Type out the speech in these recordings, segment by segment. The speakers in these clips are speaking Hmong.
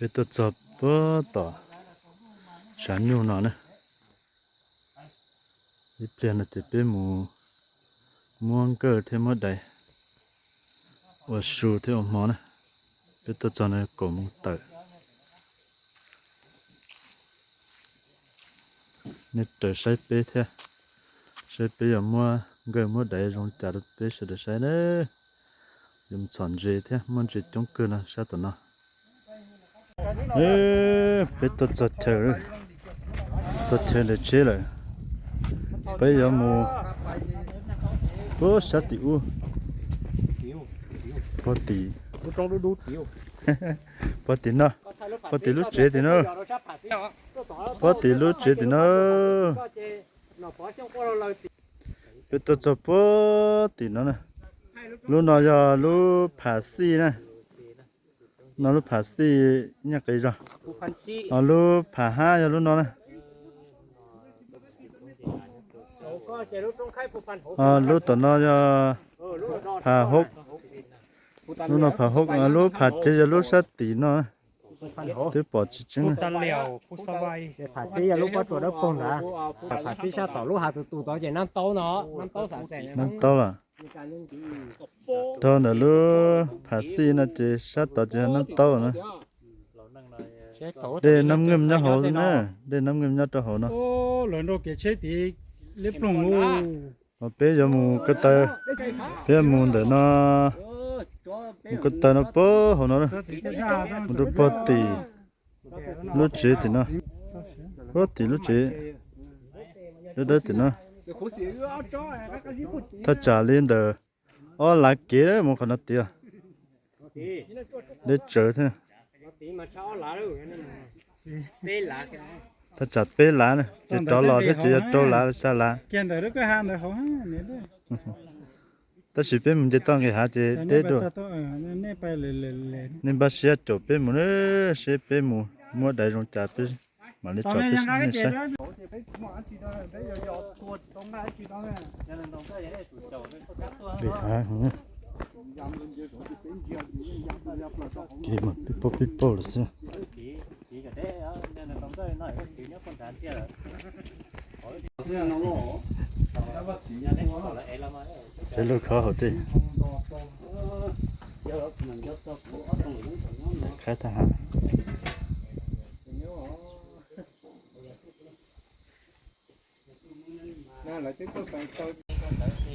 Peb tuaj txog puag tom tshav nyuj no na. Ib pliag no ces peb mus muab nkawj thiab muab dais ua su thiab ua hmo na. Peb tuaj txog no kaum moos tawm. Nej raws saib peb thiab, saib peb yuav muab nkawj muab dais zoo cas rau peb sawv daws saib na. Yuav mus txhom ntses thiab, muaj ntses coob kawg no sab tom no. Peb tuaj txog chaw, txog chaw ntawm tsheb lawm. Peb yuav mus puag sab tim ub, puag tim, puag tim no, puag tim lub tsev tim no, puag tim lub tsev tim no. Peb tuaj txog puag tim no na. Lub no yog lub Pham Xij na. No lub Pham Xij nyob qis zog. Ho lub Pham Hab yog lub no na. Ho lub tom no yog Pham Hoob. Lub no Pham Hoob, lub Pham Tsev yog lub sab tim no. Twb pom tsis tseeb. Nab Taub los. Tog ntawm lub Pham Xij no ces sab tod ces yog Nab Taub na. Dej Nab Nkeej nyob hauv xwb na, dej Nab Nkeej nyob rau hauv no. Ho peb yuav mus ko taw, peb yuav mus ntawm no, mus ko taw no puag hauv no, mus rau puag tim lub tsev tim no, puag tim lub tsev dawb dawb tim no. Thaj tsam li ntawm ob lav kev mus qhov no tiag. Deb tsawv thiab. Thaj tsam peb lav na, ces rov los thiab ces yog rau lav xya lav. Tab sis peb mus nce toj nqis hav ces deb dua. Nej npaj siab caum peb mus na, seb peb mus muab dais zoo cas peb mam li tsom peb nej saib. Nqis hav, kev mas pib pauj pib pauj lawm xwb. Peb lub khov hauv dej. Khaib thaj hav.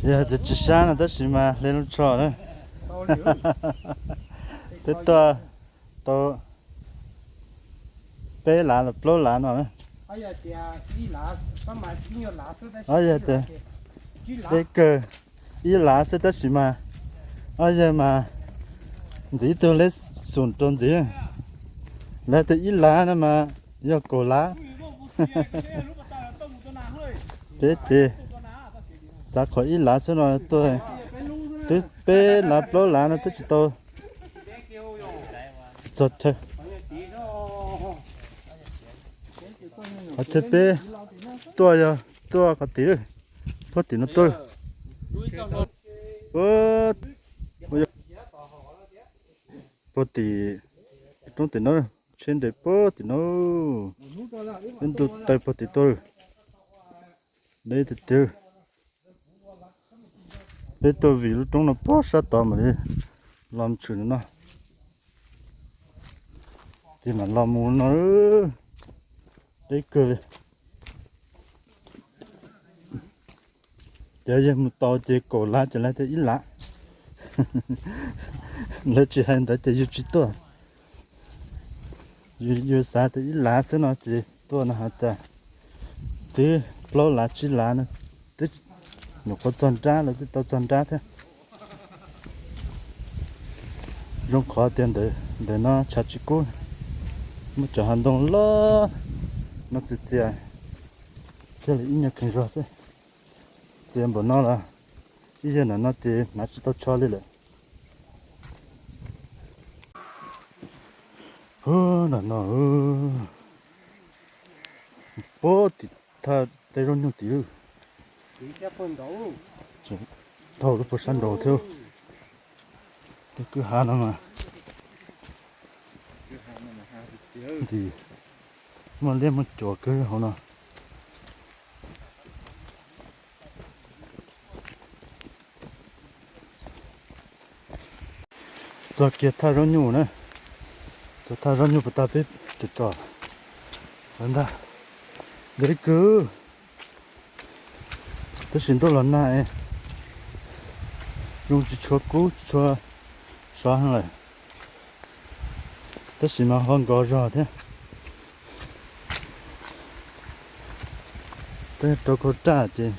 Yog tias tsis sab no tab sis mas hle lub tsho na. Peb tuaj tau peb lav los plaub lav no na. Yog tias deb kawg ib lav xwb tab sis mas, o yog mas ntxiv tug leb xum rau ntxiv. Lawv tias ib lav no mas yog kaum lav. Peb tes xav qhov ib lav xwb no tuaj, twb peb lav plaub lav no twb tsis tau txog chaw. Qhov chaw peb tuaj yog tuaj qhov tim, puag tim no tuaj. Puag tim roob tim no, tsheb nres puag tim no, ib ntu taw puag tim tuaj. Deb tiag tiag. Peb tuaj vim lub roob no puag sab tod mam li los tshwm no. Ces mam los mus no, deb kawg li. Cov yawg mus tau ces kaum lav, ces lawv tias ib lav. Lawv tsis hais ntawd ces yus tsis tuaj. Yus xav tias ib lav xwb no ces tuaj no has tas twb plaub lav tsib lav no, twb nyuam qhuav txog nrab, lawv twb tau txog nrab thiab. Zoo qhov tias ntawm no tshav tsis kub, muaj cov hav ntoo loj no txias txias thiaj li ib nyuag kheev zog xwb. Txias npaum no los ib yam no ces hnav tsis tau tsho li lawm. Hu, no no, puag tim thaj teb zaub nyuj tim lawm. Dhau lub puag sab nraud thiab. Tej kwj ha no mas Nti, muaj liab muaj cuam kawg hauv no. Txog kiag thaj zaub nyuj na, txog thaj zaub nyuj puas tag peb tsom tsom ntag. Ntev kawg, tab sis ntuj los nag es zoo tsis tshua kub tsis tshua sov heev lawm, tab sis mas ho nkos zog thiab. Peb rau khau raj ces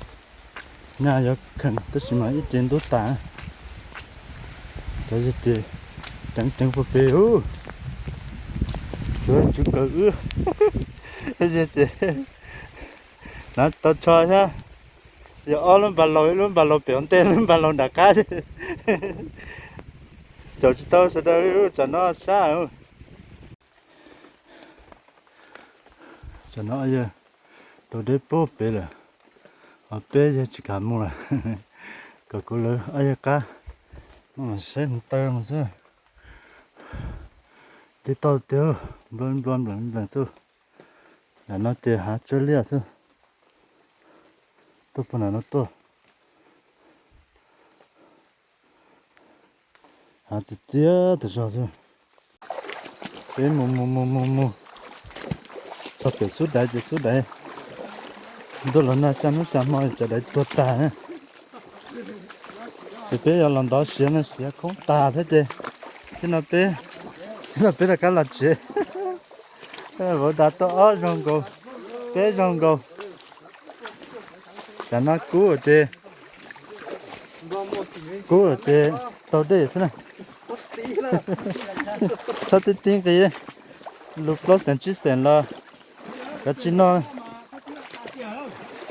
nyaj yuav kheem tab sis mas ib ce ntub tas. Cov yawg ces ceev ceev puag pem ub, tsuav tswv kaws wb. Yawg ces hnav tau tsho thiab, yog ob lub npas laus, ib lub npas laus pem ua ntej, lub npas laus nram qab. Caum tsis tau sawv daws li, tsam no sab. Tsam no yawg rau deb puag pem lawm, ho peb yawg tsis kam mus lawm, kom kuv lawv ob yawg qab saib hmoov taw mus xwb. Tib toj tiag, nplua nplua nplees nplees xwb. Nram no ces hav tsawb liaj xwb. Tuaj puag nram no tuaj, hav txias txias tas zog xwb. Peb mus mus mus mus mus txog pem xub daiv ces xub daiv, ntuj los nag xya hnub xya hmo cov daiv tuag tag na. Ces peb yuav los ntov siav no siav khoob tag thiab ces, thiab no peb, thiab no peb rov qab los tsev. Vauv dav tuaj ob zaug nkaus, peb zaug nkaus. Tam no kub ces, kub ces taug dej xwb na. Txhob tib tib nqi, lus plaub xeem tsib xeem los kav tsij noj,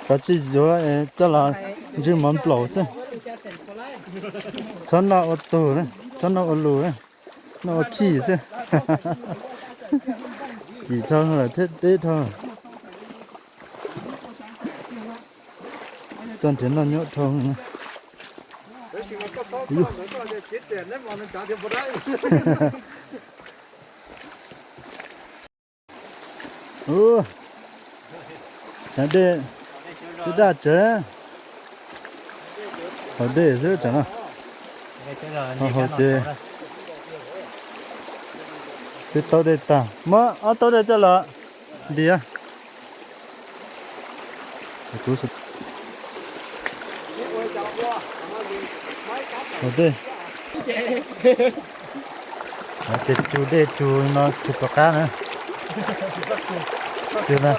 kav tsij yuav coj los ntswj mov nplaum xwb. Txhob noj ua tug, txhob noj ua lus, noj ua khij xwb. Kim dhau lawm thiab deb dhau. Txoj nrhiav noj nyob dhau. Ua, dej twb daj tsawv, haus dej xwb tam no. Haus ces twb taub dej tag, muab ob taub dej coj los ntiav. Haus dej, ces tsug dej tsug no tsug rov qab na. Tsug na.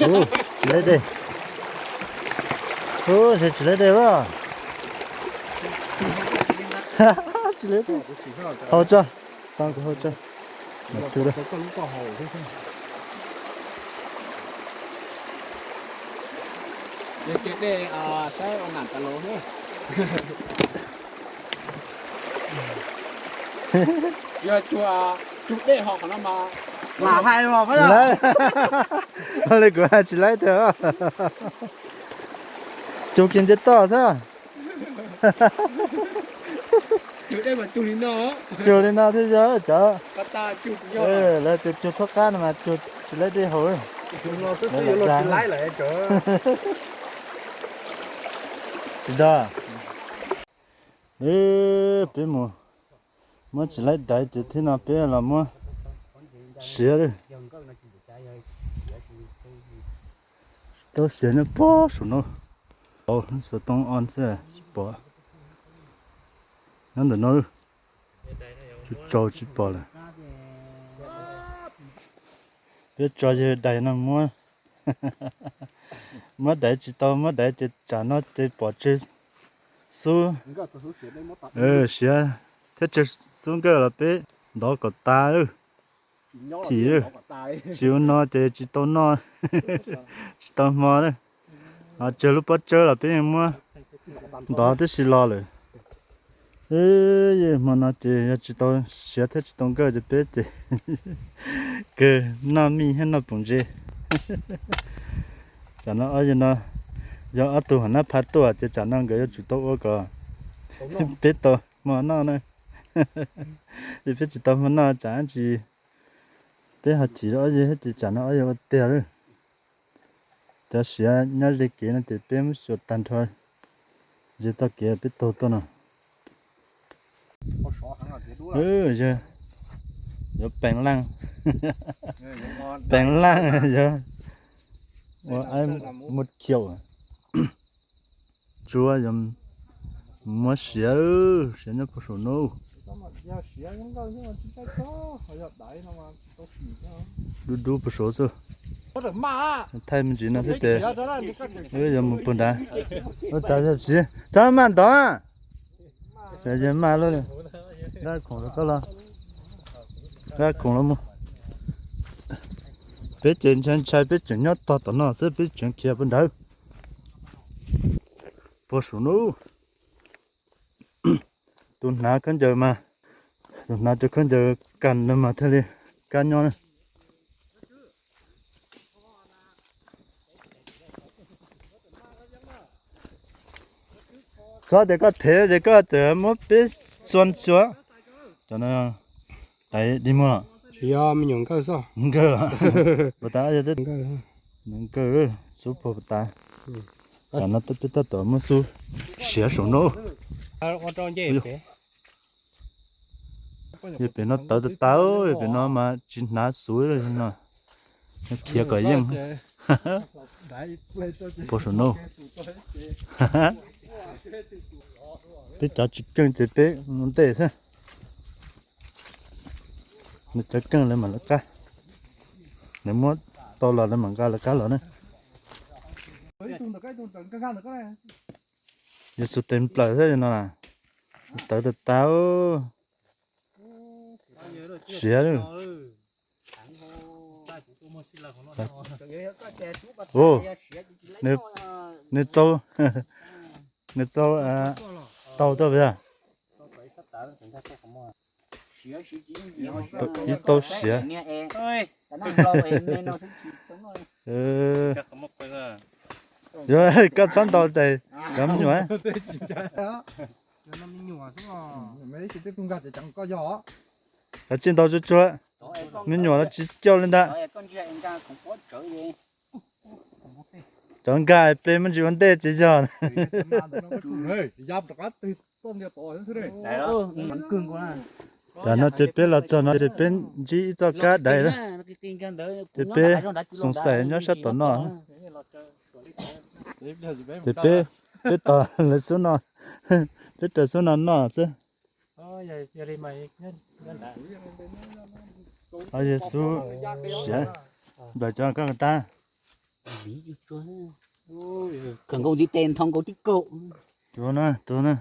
Ub, tsis laib dej. Ub, tsis laib dej a. Tsis laib dej. Haus tso, tau kuv haus tso. Yog tsug dej ho qhov no mas lam hais os. Tsis laib, li kuv hais tsis laib tiag. Tsug kiag nce toj xwb. Tsug li no thiab yog cov, lawv tias tsug thoob qab no mas tsug tsis laib dej haus. Tsis dog. Peb mus muab tsis laib daiv ces thiab no peb los muab siav lawm. Tau siav nyob puag saum no. Xov tooj on xwb tsis pom. Nyob ntawm no tsis tsaus tsis pom lawm. Peb tso yawg dais no muab, muab daiv tsis tau, muab daiv ces tsam no ces pom tseg xub siav thiab tseg xub nkawj los peb ntov kom tas lawm. Thim lawm, tsis ua no ces tsis tau noj, tsis tau hmo lawm. Tseg lub pob tsawb los peb yeej muab ntov tib si los lawm. Hmo no ces yog tsis tau siav thiab tsis tau nkawj ces peb ces kawg noj mij thiab noj poom ntse. Tsam no ob yawg no yog ob tug hauv nab pha tuaj ces tsam no nkawd yuav tsum tau ua kom peb tau hmo noj na. Ces peb tsis tau hmo noj tsam tsis, peb ho chim rau ob yig thiab ces tsam no ob yig ua tiag lawm. Cov siav nyob ze kev no ces peb muab xyuas tag nrho ze txoj kev peb taug tuaj no. Yawg, yuav peev laj, peev laj, yuav ua ib muab khiaum. Tsuab yuav muab siav, siav nyob puag saum no. Dub dub puag saum xwb. Thaij me ntsis no xwb ces wb yuav mus puag nrad. Ua cas yog tsis txhob maj ntov. Yog maj lawm, nqa khoom rau koj los, nqa khoom los mus. Peb ces ntshai ntshai peb tseem nyob tog tom no xwb, peb tseem khiav puag nrad. Puag saum no, tus hnav khaub ncaws mas, tus hnav cov khaub ncaws kas no mas thiaj li kab nyob na. Txhob tias koj thev ces koj txawm muab peb xua xua. Cov no, tais dig muag los? Tsis yog, me nyuam nkawj xwb. Nkawj los? Puas tas yog nkawj, xub puag puas tas. Tam no peb tab tom muab xub siav saum no. Yog pem no tawv tas tas, yog pem no mas tsis hnav xuv no, khiav kom yeej. Puag saum no, peb cov tsis keej ces peb mus ntej xwb. Nws cov keej lawv mam lawv qab, lawv muab tau los lawv mam nqa lawv qab los ne. Yog xu tes nplawm thiab no, tawv tas tas, siav. Ua, nws txau, nws txau tau tuaj puas yog? Ib tau siav. Yog koj txhob ntaus tes cov me nyuam. Koj tsis ntaus tsuag tsuag, me nyuam no tsis coj li ntag. Cov nkag ples me ntsis ua ntej ces yog. Tam no ces peb los txog no ces peb ntsib ib txoj kab daiv lawm. Ces peb xoom xaim nyob sab tom no. Ces peb, peb tos lawv xub no, peb raws xub no noj xwb. Yog xub siav, nplaim cov koj tab. Kawm nkaus ntxiv tes nthos nkaus tib kaug. Tus no, tus no.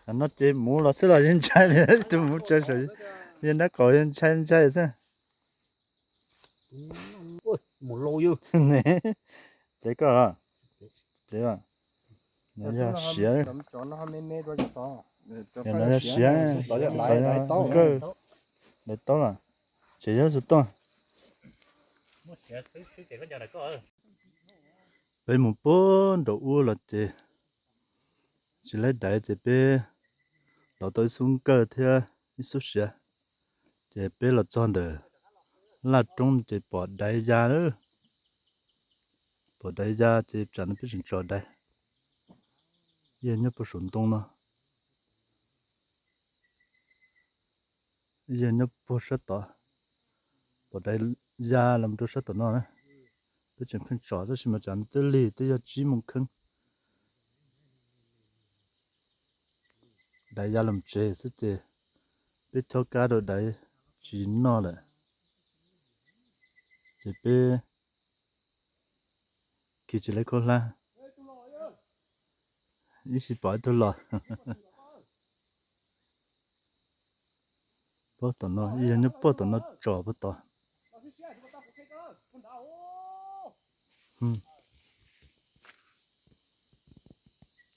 Tam no ces muv los xwb los yeej ntshai li, tus muv tsaw saum yeej dab qaum yeej ntshai ntshai xwb. Mus lauj yog. Plev koj, plev, no yog siav, no yog siav, nkawj, daim taub los, ces yog xov tooj. Peb mus puag nraum ub los ces tsis laib daiv ces peb tau tau ib xub nkawj thiab ib xub siav. Ces peb los txog ntawm laj roob ces pom daiv ya lawm. Pom daiv ya ces tsam no peb tseem tso daiv. Yog nyob puag saum ntoo no, yog nyob puag sab tod. Pom daiv ya los rau sab tom no na. Peb tseem pheej tso tab sis mas tsam no twb lig twb yog tsib moos kheeb. Daiv ya los tsev xwb ces peb chob kab rau daiv tsis noj lawm. Ces peb khi tsis laib khaub hlab. Ib sij pom ib tug los. Puag tom no, ib yog nyob puag tom no tso puag tod.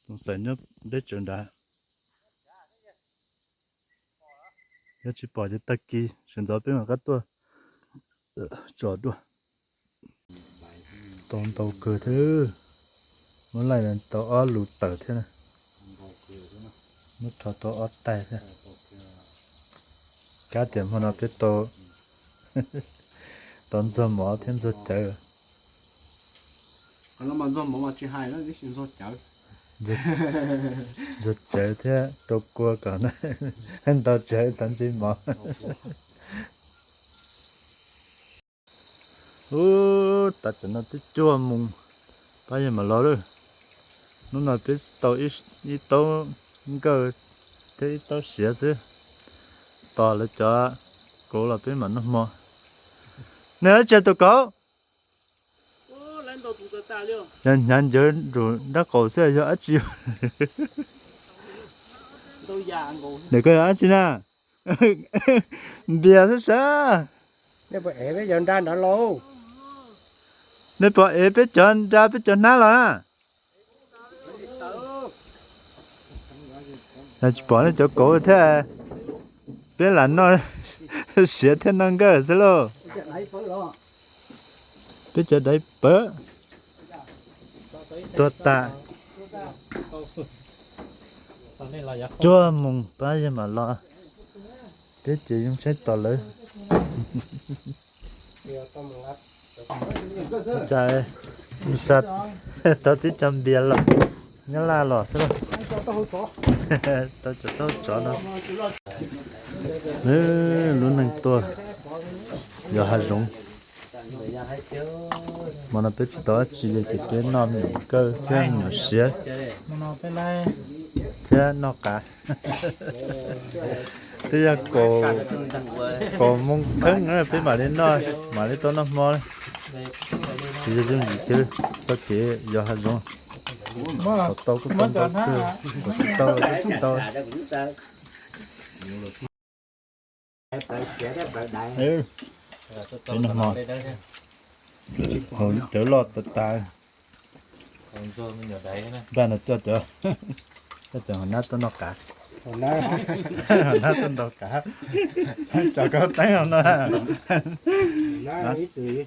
Xoom xaim nyob deb tsawv nrad. Yog tsis pom ces tag kis sawv ntxov peb mam qab tuaj tso dua. Tau ntau kawg thiab, muab laij tau ob lus tawm thiab na. Muab rho tau ob tais thiab. Kab tias hmo no peb tau, tau ntxuag mov thiab ntxuag cawv. Ntxuag cawv thiab tau kua kom ntau tsawv tau ntxiv mov. Ub, tav tam no twb cuaj moos, pab yawg mam los lawm. Hnub no peb tau ib taub nkawj thiab ib taub siav xwb. Tos lawv cov kauv los peb mam noj hmo. Nws dab tsi tus kauv? Yog hnyav ncawv nraum nrab qaum xwb yog dab tsi? Ntawm koj yog dab tsi na? Npias xwb sas. Nej puas ev peb cov nra nrad los? Nej puas ev peb cov nra peb cov hnab los na? Tsis pom nej cov kauv thiab, peb lam noj siav thiab noj nkawj xwb lauj. Peb cov daiv pawv tuag tas. Cuaj moos pab yawg mam los, peb ces zoo saib tos lawv. Tau tib co npias los, nyob laj los xwb lauj. Tau cov taub tsov no. Lub neej tuaj yos hav zoov. Hmo no peb tsis tau dab tsi li ces peb noj me nyuam nkawj thiab me nyuam siav thiab noj qav. Twb yog kaum moos kheeb peb mam li noj, mam li tau noj hmo. Tsis yog yooj yim kiag li, txoj kev yos hav zoov. Kom tau kuj tau ntau kawg, kom tsis tau kuj tsis tau. Peb noj hmo, haus cawv loj tas tas. Npaj no coj cov, coj cov hauv nab tuaj noj qav. Hauv nab tuaj ntaus qav. Tso koj teeb hauv no.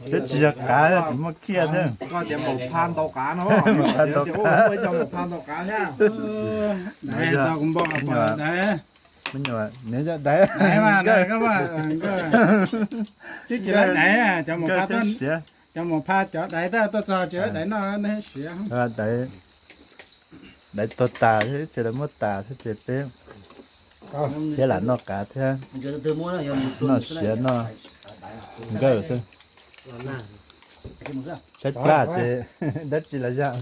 Twb tsis yog qav, tsis muaj khiaj thiab. Koj tias maum pha ntaus qav no. Maum pha ntaus qav. Tau kuv npau me nyuam, nws yog daiv. Daiv mas, daiv koj mas, twb tsis laib daiv, cov maum pha, cov maum pha cov daiv tab tuaj txog tsis laib daiv noj, siav. Daiv tuag tas thiab, ces lawv muab tas thiab ces peb thiab lam noj qav thiab noj siav, noj nkawj xwb. Tshaib plab ces dab tsi los yog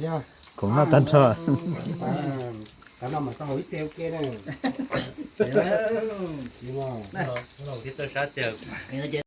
khoom noj tag nrho.